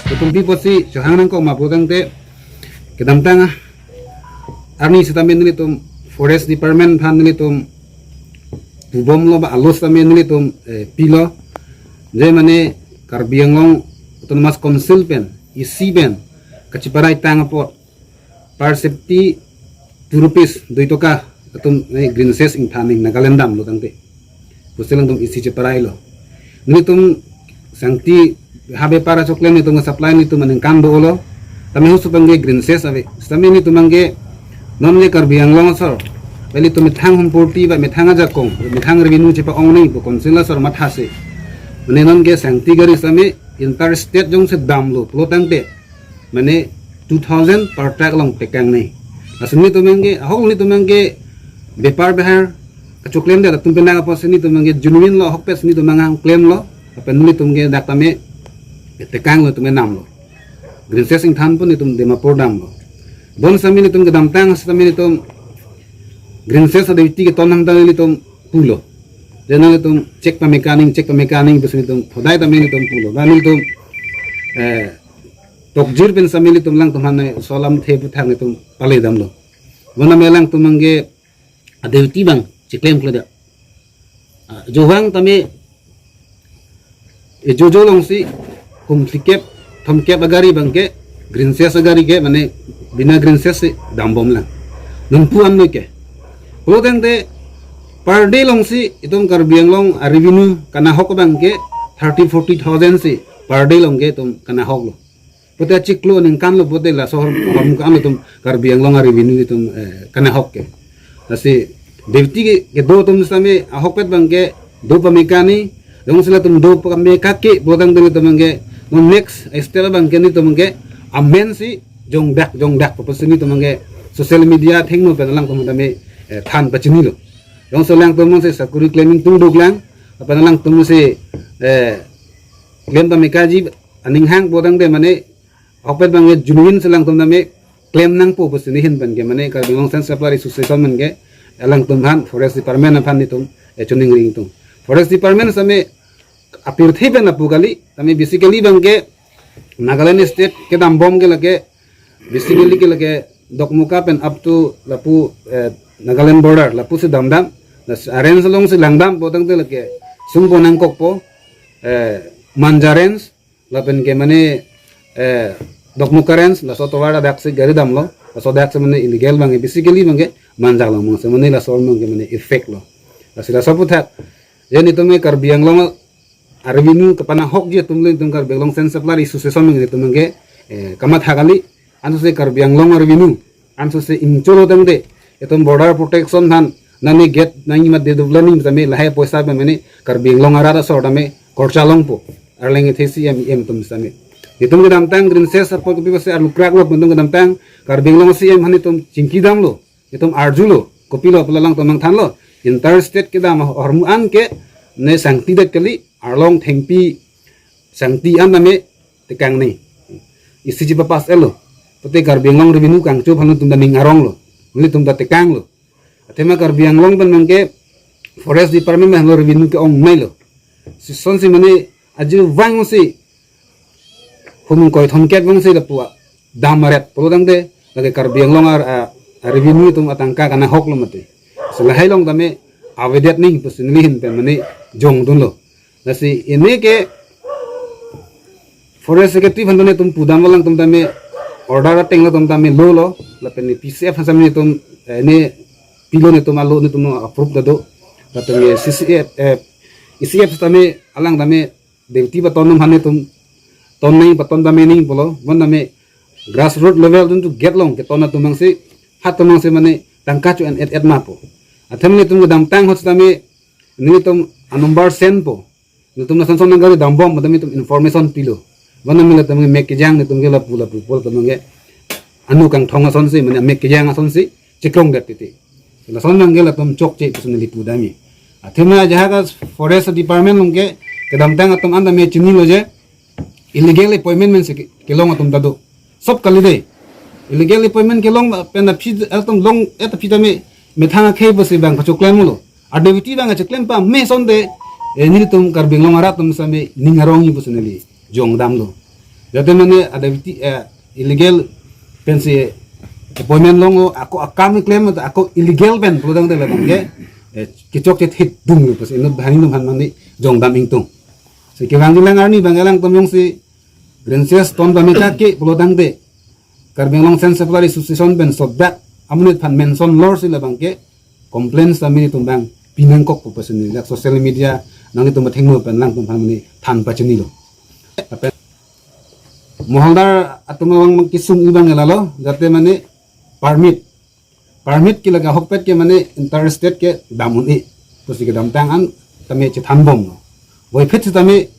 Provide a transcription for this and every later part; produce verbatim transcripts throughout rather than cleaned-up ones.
Latum pi apotsi chohang nangkok ma pulotangte, kedamtang arni sitame nelitum Forest Department aphan nelitum pubomlo ba alo sitame nelitum eh, pilo. Je mane Karbi Anglong Autonomous Council pen, E C pen kacheparai tang apot per safety two rupees, dui toka atum eh, green cess ingthan ning Nagaland damlo tangte. Pusi alangtum E C cheparailo. Nelitum sangti habe para choklem nelitum supply nelitum aningkan dolo. Tame husu abangke green cess ave. Sitame nelitum abangke non le Karbi Anglong asor, ilitum methang humpurti ba methang ajakong, methang revenue chepa-ong nangji pu Council asor mathasi. Mane non ke sangti gari sitame inter state jongsi damlo pulotangte, mane two thousand per truck along tekang nangji. Laso nelitum abangke, ahok nelitum abangke bepar behar kachoklemdet atum pen dak apotsi nelitum abangke genuine lo, ahokpet nelitum abang klemlo, lapen nelitum ke dak tame tekanglo, nelitum namlo. Green cess ingthan pu nelitum Dimapur damlo. Bon sitame nelitum kedamtang sitame nelitum green cess aduty keton nang tame nelitum pulo. Je nelitum check pameka nangji, check pameka nangji pusi nelitum hodai tame nelitum pulo. Ba nelitum eh tokjir pen sitame nelitum alangtum aphan eh solam the puthak nelitum pale damlo. Bon tame alangtum abangke aduty abang cheklemkledet. Ah, jovang tame eh, jojo alongsi hum thikep thomkep agari abangke green cess agari ke mane bina green cess si dambomlang. Nonpu anme ke. Pulotangte per day alongsi itum Karbi Anglong arevenue kanahok abangke thirty forty thousand si per day along ke itum kanahoklo. Pote achiklo aningkanlo pote laso ahormu ke-an itum Karbi Anglong arevenue itum eh, kanahok ke. Lasi duty ke, kedo atum sitame ahokpet abangke do pameka nangji, jongsi latum do pameka ke pulotangte nelitum abangke non next step abangke nelitum abangke amen si jongdak jongdak pu pusi nelitum abangke social media athengno pen alangtum tame eh, than pachinilo. Jongsi alangtum abangsi sakori klem ingtung duklang, lapen alangtum si eh, klem pamekaji aning hang pulotangte mane ahokpet abangke genuine si alangtum tame klem nangpo pusi neli ahin pen ke mane Karbi Anglong Sand Supplier Association pen ke alangtum aphan Forest Department aphan nelitum eh, choningri ingtung. Forest Department sitame apirthe pen lapu kali, tame basically abangke Nagaland state kedambom ke lake, basically ke lake Dokmoka pen up to lapu eh, Nagaland border lapusi damdam. Lasi a-range alongsi langdam pulotangte lake sungpo nangkokpo eh, Manja range, lapen ke mane eh, Dokmoka range, laso tovar adaksi gari damlo, laso adaksi mane illegal abang, basically abangke Manja along abangsi mane laso abangke mane effect lo. Lasi laso aputhak, je nelitum ke Karbi Anglong arevenue kapanahokji atum le nelitum Karbi Anglong Sand Supplier Association abang nelitum abangke eh, kamatha kali, ansose Karbi Anglong arevenue ansose ingcholo tangte itum border protection aphan nani gate nangji mate development sitame lahai poisa pen mane Karbi Anglong arat asor tame korcha longpo. Arleng ethe C M, E M atum sitame. Itum kedamtang green cess apot kopi apotsi arlu kraklo, itum kedamtang Karbi Anglong C M aphan itum chingki damlo, itum arjulo, kopilo pu alangtum nangthanlo. Inter state kedam ahormu an ke ne sangtidet kali, arlong thengpi sangti an tame tekang nangji. E C chepa-pass etlo. Pote Karbi Anglong revenue kangcho aphan itum ta ning aronglo. Nelitum ta tekanglo. Athema Karbi Anglong pen abangke Forest Department pen lo revenue ke-ong mailo. Sisonsi mane ajuvang si hum ingkoi thomkep vangsi lapu dam aret pulotangte lake Karbi Anglong ar, a, arevenue atum atangka kanahoklo mate. Si lahai along tame avedet nangji pusi neli ahin pen mane jongdunlo. Lasi ene ke Forest Secretary aphan nelitum pudam alangtum tame order ateng alangtum tame lolo, lapen ne P C F aphan sitame nelitum eh, ne pilo, nelitum alo nelitum approve ta do. Lapen ne C C F eh, E C F tame alang tame duty paton atum aphan nelitum ton nangji, paton tame nangji pulo, bon tame grassroot level duntu gate along keton atum abangsi, hat atum abangsi mane tangka cho-en et et ma pu. Athema nelitum kedamtang ahut sitame nelitum a-number senpo. Nelitum lason son nang gari dambom, mate nelitum information pilo. Bon tame latum ke mek kejang, nelitum ke lapu lapu pu latum ke anu kangthong asonsi, mane mek kejang asonsi chekrongdet titi. Lason abangke latum chokche pusi neli pudamji. Athema ajahak a-Forest Department along ke kedamtang atum an tame chinilo je illegal appointment pensi ke, kelong atum ta do. Sob kali dei. Illegal appointment kelong pen aphi atum long et aphi tame methang akhei pusi abang kachoklemlo. A-duty abang kachoklem pame asonte eh, nelitum Karbi Anglong arat atum sitame ning arongji pusi neli jongdamlo. Jate mane ada biti, eh, illegal pensi appointment longlo, ako akam keklem ako illegal pen pulotangte labang ke, eh, kechok chet hit dunglo pusi inut banghini atum aphan mane jongdam ingtung. Si kevang jilang arni abang alangtum jongsi grievances ton pameta ke pulotangte Karbi Anglong Sand Supplier Association pen sodak amonit aphan mention lor si labang ke complaints ta nelitum abang pinangkok pu pusi neli lak social media nanglitum athengno pen alangtum aphan mane than pachinilo. Lapen moholdar atum abang kesung abang lalo, jate mane permit, permit ke lake ahokpet ke mane inter state kedam un-e, pusi kedamtang an tame chethan bomlo. Voiphit sitame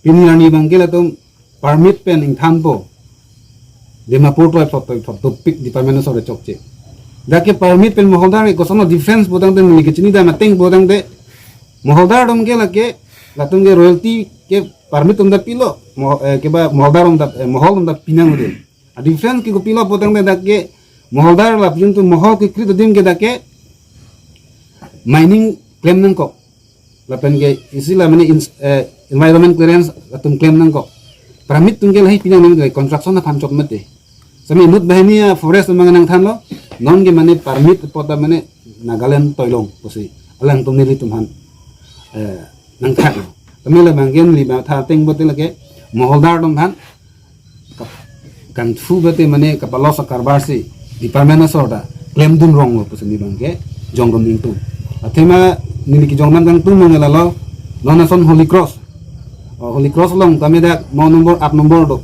pini arni abang ke latum permit pen ingthanpo. Dimapur toy thot toy thot dopik department asor chokche. Dak ke permit pen moholdar ke kosonlo difference pulotangte neli kechini dam ateng pulotangte moholdar atum ke lake latum ke royalty ke permit atum ta pilo, mo-, eh, keba moholdar atum ta, eh, mohol atum ta pinang ude. A difference ke kopilo pulotangte dak ke moholdar lapen tu mohol kekreate adim ke dak ke mining klem nangkok. Lapen ke isi la mane ins-, eh, environment clearance atum klem nangkok. Permit atum ke lahei pinang nang construction aphan chot mate. Sami inut banghini a forest atum abang nangthanlo, non ke mane permit apot ta mane Nagaland toilong pusi alangtum nelitum aphan, eh, nangthanlo. Tame labang ke neli matha ateng pute lake moholdar atum aphan kap-, kangthu bete mane kapalos akarbar si department asor ta klemdun ronglo pusi neli abang ke jongdam ingtung. Athema neli kejongdam kangtung abang lalo, non ason Holy Cross. Oh, Holy Cross along tame dak no number, aat number do.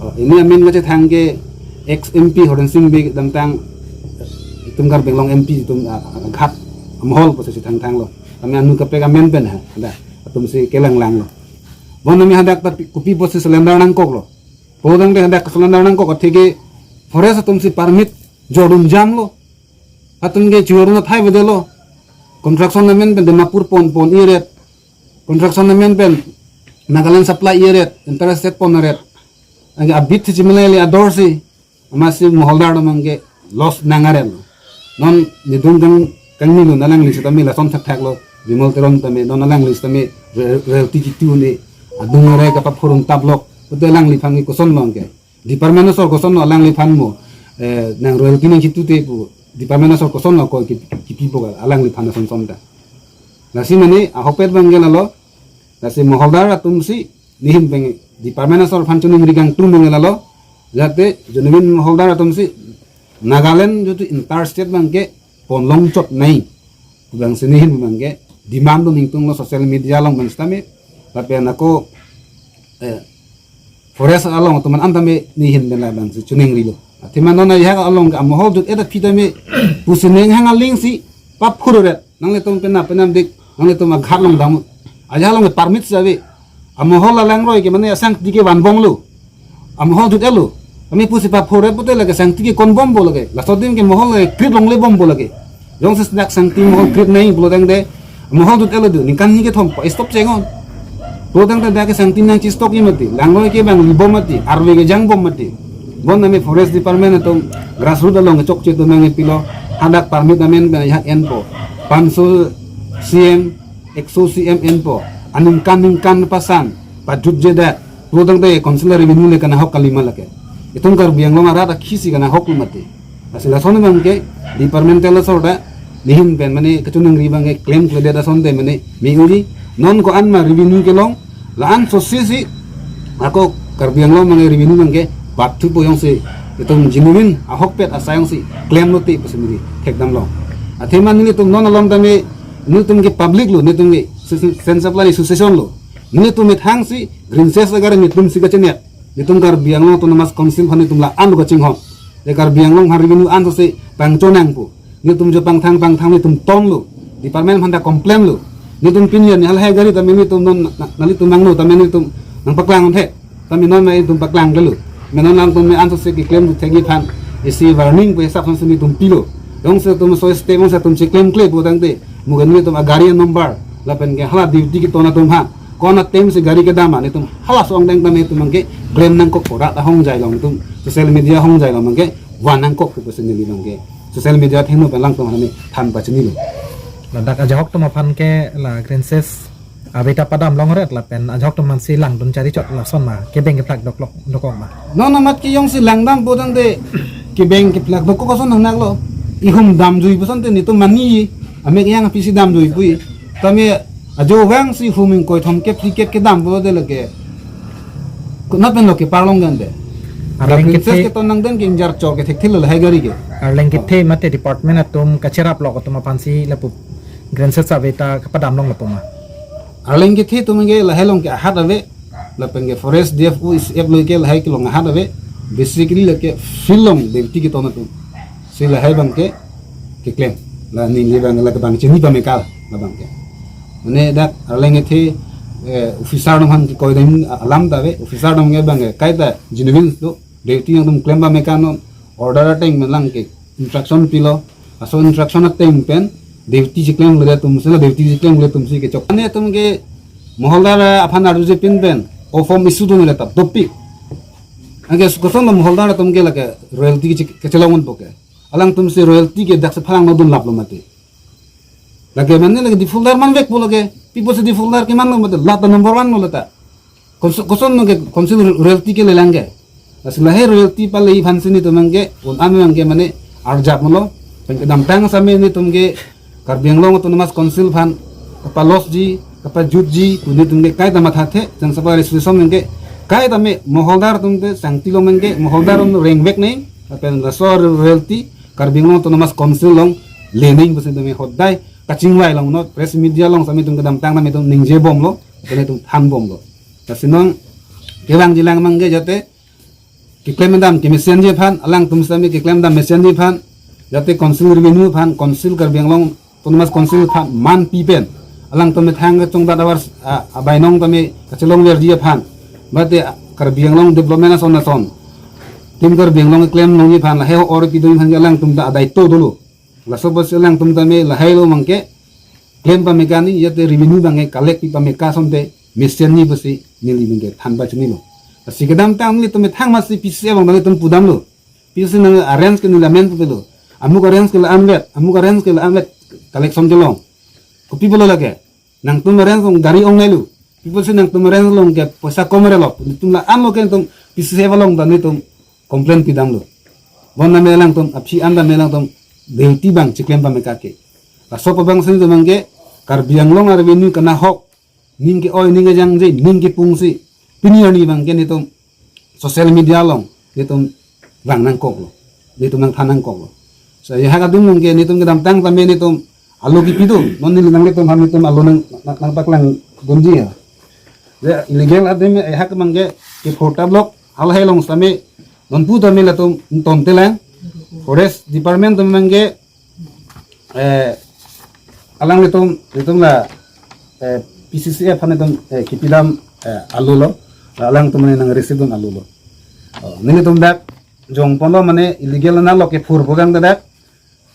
Oh, pini amen kachethang ke ex M P Horen Sing Bey damtang, itum Karbi Anglong M P itum, ah, ah, ghat amohol pusi chethang thanglo. Tame anu kaprek amen pen ha, dak atum si kelang langlo. Bon tame hadak ta pi-, kopi pusi surrender nangkoklo. Pulotangte hadak surrender nangkok atheke forest atum si permit jordun jamlo. Atum ke chordun athai bedelo. Construction amen pen Dimapur pon pon-iret. Construction amen pen Nagaland supply-iret, inter state pon-aret. Anke abit si chimilele ador si, amatsi moholdar atum abang ke loss nang-arelo. Non nidung kang, kangnilo, alangli sitame lason thakthaklo. Bimol Teron tame non alangli sitame re-, royalty kitu ne, adung are kapaphurun tablok pute alangliphan ke kosonlo anke. Department asor kosonlo alangliphan mo, eh, nang royalty nangkitute pu department asor kosonlo ko ki-, kipipo ka alangliphan ason son ta. Lasi mane ahokpet abang ke lalo, lasi moholdar atum si nehin pen department asor aphan choningri kangtung abang ke lalo, jate genuine moholdar atum si Nagaland jitu inter state abang ke ponlong chot nai pu abang si nehin abang ke demand dun ingtunglo social media along pen sitame, lapen ako, eh, forest along atum an tame nehin pen labang si choningrilo. Athema non ajahak along ke amohol jut-et aphi tame pusi ning hang aling si paphurret. Nanglitum penap penapdik, nanglitum aghat along dam. Ajahak along ke permit si ave. Amohol alangroi ke mane asangti ke vanbomlo. Amohol jut-etlo. Tame pusi paphurret pute lake sangti ke konbompo lake. Laso adim ke mohol lake create longle bompo lake. Jongsi dak sangti mohol create nai pulotangte, mohol jut-etlo do, ningkan hini kethom pa-stop chengon. Pulotangte dak ke sangti nangchistok-i mati, langroi ke bang libom mati, arve ke jangbom mati. Bon tame forest department atum grassroot along chokche atum nangpilo, hadak permit amen pen ajahak enpo. Panso C M, ekso C M enpo. Aningkan ningkan pasan, pajutje dak. Pulotangte council revenue le kanahok kalima lake. Itum Karbi Anglong arat akhisi kanahoklo mati. Lasi lason abang ke departmental asor ta nehin pen mane kachoningri abang ke klemkledet asonte mane me-uri, non ko-an ma revenue kelong, la-an sosi si ako Karbi Anglong abang ke revenue abang ke batthupo, jongsi itum genuine ahokpet asai jongsi klemlote pusi neli thekdamlo. Athema nelitum non along tame nelitum ke publiclo, nelitum ke Sand Supply Associationlo. Nelitum methang si grievances agar nelitum si kachenek. Nelitum Karbi Anglong Autonomous Council aphan nelitum la-an kachinghon. Te Karbi Anglong aphan revenue an sosi pangchonangpo. Nelitum jo pangthang pangthang nelitum tonlo. Department aphan ta complainlo. Nelitum pini arni halahei gari tame nelitum non na, na, nanglitum mangno tame nelitum nangpaklang the. Tame non ma itum paklang kelo. Me non alangtum me an sosi keklem thekji aphan isi warning pu hisap aphan si nelitum pilo. Jongsi itum so step jongsi itum cheklemkle pulotangte, mo ke nelitum agari number lapen ke hala duty keton atum aphan, ko-an ateng si gari kedam ma nelitum halaso angdeng tame itum abang ke klem nangkokpo, rat ahongjai along itum social media ahongjai along abang ke van nangkokpo pusi neli abang ke social media athengno pen alangtum aphan tame than pachinilo. Ladak ajahak atum aphan ke la grievances Ave ta padam longret lapen ajok atum aphansi langdun chari chot lason ma kebeng keplak doklok dokok ma. Non amat ke jongsi langdam putangte kebeng keplak dokok ason nang naklo. Ihum damjui pu asonte netum mani amek yang apisi damjui pu. Tame ajo vangsi hum ingkoi thomkep phlikep kedam pulote lake kunat pen lo kepar long dante. Arleng kethe keton nang den ke injar chor ke thekthil lahai gari ke. Arleng kethe mate department atum kacherap lok atum aphansi lapu Green Cell ave ta kapadam long lapu ma. Arleng kethe atum ke lahai along ke ahat ave, lapen ke forest D F O S F lo ke lahai kelong ahat ave, basically lake field along duty keton atum. Si lahai abang ke keklem. La neli abang la kebang chini pameka labang ke. Mane dak arleng kethe, eh, officer atum aphan kekoi dam alam ta ave, officer atum ke abang ke kaita genuine do, duty atum klem pameka non, order ateng pen lang ke instruction pilo, laso instruction ateng pen duty chiklemle atum si, la duty chiklemle atum si kechok. Ane atum ke moholdar aphan arjuje pin pen, o form issue dunle ta dopik. Anke koson lo moholdar atum ke lake royalty kechek-, kechelong un poke. Alangtum si royalty ke dak si phalang no dun laplo mati. Lake mane lake defaulter manvek po lake. Pi pusi defaulter kemanlo mati. Lata number one lo lata. Kons-, koson no ke council royalty kelelang ke. Lasi lahai royalty pale aphansi netum abang ke, un-an abang ke mane arjap molo. Pen kedamtang same netum ke Karbi Anglong Autonomous Council aphan kapalosji, kapajutji, pu netum ke kaita mathathe, jang sapa resolution abang ke, kaita me moholdar atum te sangti lo abang ke, moholdar atum rengvek neng, lapen laso royalty Karbi Anglong Autonomous Council along le neng pusi netum ke hodai kachingvai longno, press media along same netum kedamtang same netum ningje bomlo, lapen netum than bomlo. Lasi non kevangjilang abang ke jate keklem dam kemesenji aphan, alangtum same keklem dam mesenji aphan, jate council revenue aphan, council Karbi Anglong Autonomous Council aphan manpi pen, alangtum methang kachongdat abar, a, abainong tame kachelongverji aphan, mate Karbi Anglong development ason ason, Team Karbi Anglong keklem longji aphan, lahai ho-or pidun aphan alangtum ta adaito dolo. Laso pusi alangtum tame lahai lo abang ke klem pameka ni, jate revenue abang ke collect pi pameka asonte mesenji pusi neli abang ke than pachinilo. Lasi kedamtang nelitum methang masi P C C abang ta nelitum pudamlo. P C C nang arrange ke neli amen pupelo. Amuk arrange ke la-anvet, amuk arrange ke la-anvet collection kelong. Kopi pulo lake. Nangtum arrange along gari ong nailu. Pi pusi nangtum arrange along ke poisa kom relo. Netum la-anlo ke netum P C C along ta netum complain pidamlo. Bon tame alangtum aphi an tame alangtum duty abang chiklem pameka ke. Laso pa abang si netum abang ke Karbi Anglong a-revenue kanahok, ning ke-oi, ning kejangje, ning kepungsi, pini arni abang ke netum social media along netum vang nangkoklo, netum nangthan nangkoklo. So, ajahak adim abang ke netum kedamtang tame netum alo kipi do, non neli nanglitum aphan netum alo nang, nang, nangpaklangdunji ya. Je illegal adim ajahak abang ke kephurta block, halahai along same, nonpu tame latum tontelang, Forest Department atum abang ke, eh, alanglitum, itum la, eh, P C C aphan itum, eh, kipidam, eh, alo lo, alangtum mane nang receive dun alo lo. Oh, nelitum dak jongponlo mane illegal na lo kephur bogang dak,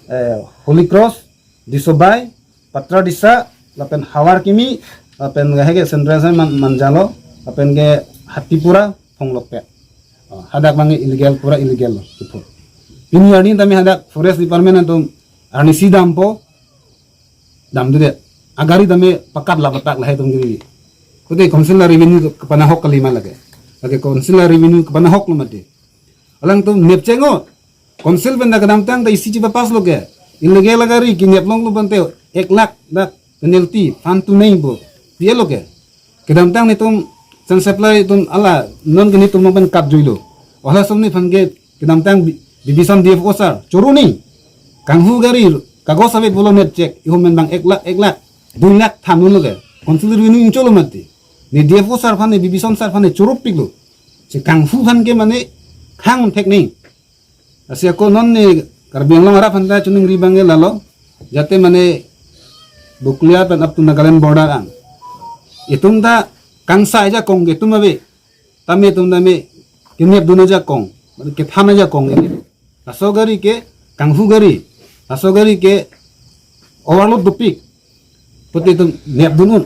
eh, Holy Cross, Disobai, Patradisa, lapen Hawarkimi, lapen ke hege Central Man-, Manjalo, lapen ke Hatipura, Phonglokpet. Oh, hadak abang illegal, pura illegal lo, kephur. Pini arni tame hadak Forest Department atum arnisi dampo, damdudet. Agari tame pakat lapatak lahai atum giri. Kote council a-revenue kepanahok kali ma lake. Lake council a-revenue kepanahok lo mati. Alangtum nep chengo. Council pen dak kedamtang ta isi chipa pass lo ke. Illegal agari kenep longlo pante ek lakh dak penalty, fine tu neng po. Pi lo ke. Kedamtang netum Chan Supply atum ala non ke netum pen kat juilo. Ola som nephan ke kedamtang Bi-, Bibison D F O sir choro ni. Kanghu gari kagos ave pulo nep chek. Ihum pen abang ek lakh, ek lakh, dui lakh than lo ke. Council revenue incholo mati. Ne D F O sir aphan ne Bibison sir aphan ne choro piklo. Si kanghu aphan ke mane khang thek ni. Lasi ako non ne Karbi Anglong arat aphan ta choningri abang ke lalo. Jate mane Bokolia pen up to Nagaland border an. Itum ta kangsa ajakong ke itum ave. Tame itum tame kenep dun ajakong, mane kethan ajakong ini. Laso gari ke kanghu gari. Laso gari ke overload dopik. Pute itum nep dun un.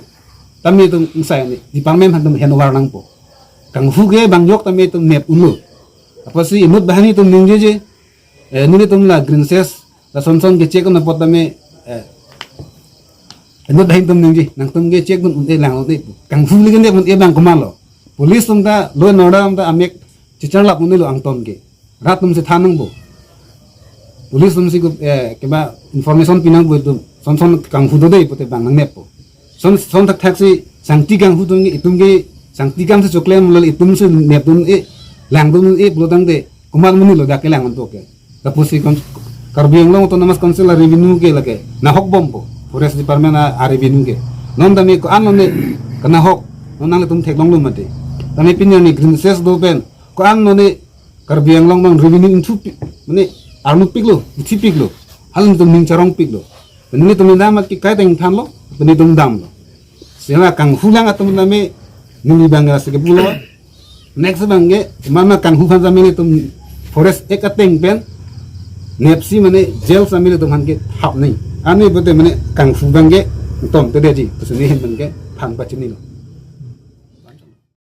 Tame itum ingsai ni department aphan itum hand over nangpo. Kanghu ke bang jok tame itum nep unlo. Apotsi inut banghini itum ningjeje, eh, nelitum la Green Cell, la son son ke check un apot tame, eh, Inut ahin atum ningje, nangtum ke check dun un-e lang un-e pu. Kanghu le ke ne un-e bang komatlo. Police atum ta law and order atum ta amek checharlap un-elo angton ke. Rat atum si than nangpo. Police atum si ku, eh, keba information pi nangpo itum. Son son kanghu do dei pute bang nangneppo. Son son thakthak si sangti kanghu atum ke itum ke sangti kam si choklem lal itum si nep dun-e lang dun-e pulo tangte komat amonit lo dak kelang anto ke. Lapusi kon-, Karbi Anglong Autonomous Council a-revenue ke lake nahok bompo. Forest Department a, a-revenue ke. Non tame ko-an lone kanahok. Non nanglitum theklonglo mati. Tame pini arni green cess do pen ko-an lone Karbi Anglong bang revenue ingthu pi, mane arnu piklo, ithi piklo. Hal nelitum ning charong piklo. Nelitum dam at ke kaiteng thanlo, nelitum damlo. Sila kanghu lang atum tame neli bang rasa ke pulo. Next bang ke, mama kanghu aphan tame nelitum Forest Act ateng pen nepsi mane jail tame nelitum aphan ke hap nai. Ani bote mane kanghu bang ke tom te deji, tusuni hem bang ke phan pachinilo.